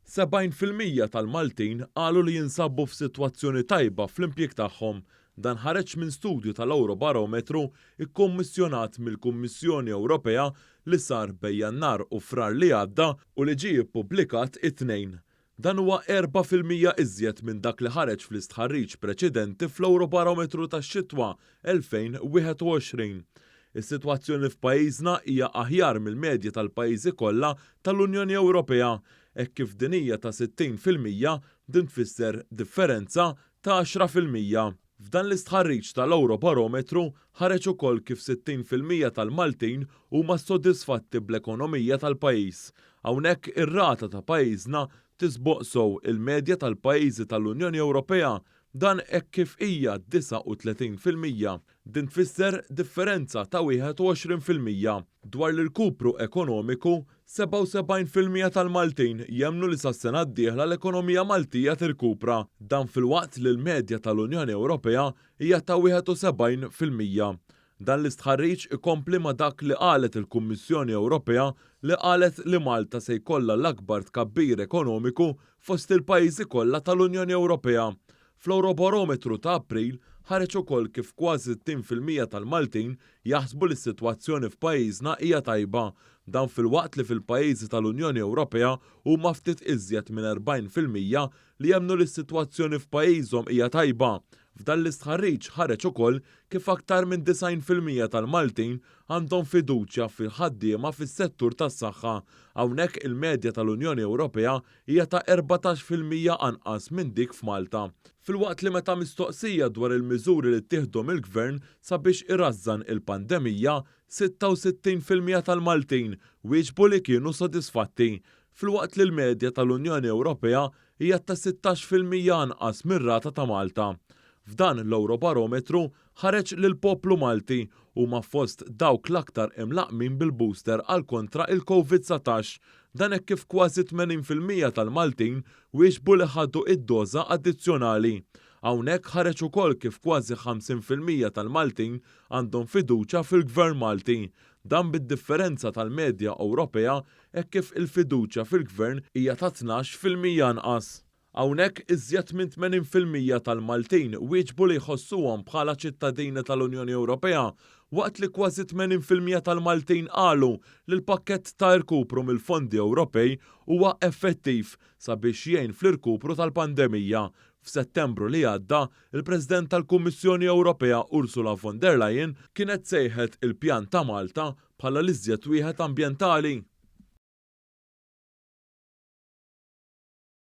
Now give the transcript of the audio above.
70% tal-Maltin qalu li jinsabu f'sitwazzjoni tajba fl-impjieg tagħhom. Dan ħareġ minn studju tal-Ewrobarometru kkummissjonat mill-Kummissjoni Ewropea li sar bejn Jannar u Frar li għadda u li ġie ppubblikat it-Tnejn. Dan huwa 4% iżjed minn dak li ħareġ fl-istħarriġ preċedenti fl-Ewrobarometru tax-xitwa 2021. Is-sitwazzjoni f'pajjiżna hija aħjar mill-medja tal-pajjiżi kollha tal-Unjoni Ewropea, hekk kif din hija ta' 60%, din tfisser differenza ta' 10%. F'dan l-istħarriġ tal-Ewrobarometru ħareġ ukoll kif 60% tal-Maltin huma sodisfatti bl-ekonomija tal-pajjiż. Hawnhekk ir-rata ta' pajjiżna tisboq sew il-medja tal-pajjiżi tal-Unjoni Ewropea, dan hekk kif hija 39%. Din tfisser differenza ta' 21%. Dwar l-irkupru ekonomiku, 77% tal-Maltin jemmnu li sas-sena d-dieħla l-ekonomija Maltija tirkupra. Dan filwaqt li l-medja tal-Unjoni Ewropea hija ta' 71%. Dan l-istħarriġ ikompli ma' dak li qalet il-Kummissjoni Ewropea li qalet li Malta se jkollha l-akbar tkabbir ekonomiku fost il-pajjiżi kollha tal-Unjoni Ewropea. Fl-Ewrobarometru ta' April ħareġ ukoll kif kważi 60% tal-Maltin jaħsbu li s-sitwazzjoni f'pajjiżna hija tajba. Dan filwaqt li fil-pajjiżi tal-Unjoni Ewropea huma ftit iżjed minn 40% li jemmnu li s-sitwazzjoni f'pajjiżhom hija tajba. F'dan l-istħarriġ ħareġ ukoll kif aktar minn 90% tal-Maltin għandhom fiduċja fil-ħaddiema fis-settur tas-saħħa. Hawnhekk il-medja tal-Unjoni Ewropea hija ta' 14% anqas minn dik f'Malta. Filwaqt li meta mistoqsija dwar il-miżuri li ttieħdu mill-Gvern sabiex irażżan il-pandemija, 66% tal-Maltin wieġbu li kienu sodisfatti, filwaqt li l-medja tal-Unjoni Ewropea hija ta' 16% anqas mir-rata ta' Malta. F'dan l-Ewrobarometru ħareġ li l-poplu Malti huma fost dawk l-aktar imlaqqmin bil-booster għal kontra il-Covid-19. Dan hekk kif kważi 80% tal-Maltin wieġbu li ħadu id-doża addizzjonali. Hawnhekk ħareġ ukoll kif kważi 50% tal-Maltin għandhom fiduċja fil-Gvern Malti. Dan bid-differenza tal-medja Ewropea hekk kif il-fiduċja fil-Gvern hija ta' 12% anqas. Hawnhekk iżjed minn 80% tal-Maltin wieġbu li jħossuhom bħala ċittadini tal-Unjoni Ewropea, waqt li kważi 80% tal-Maltin qalu li l-pakkett ta' irkupru mill-fondi Ewropej huwa effettiv sabiex jgħin fl-irkupru tal-pandemija. F'Settembru li għadda, il-President tal-Kummissjoni Ewropea Ursula von der Leyen kienet sejħet il-pjan ta' Malta bħala l-iżjed wieħed ambjentali.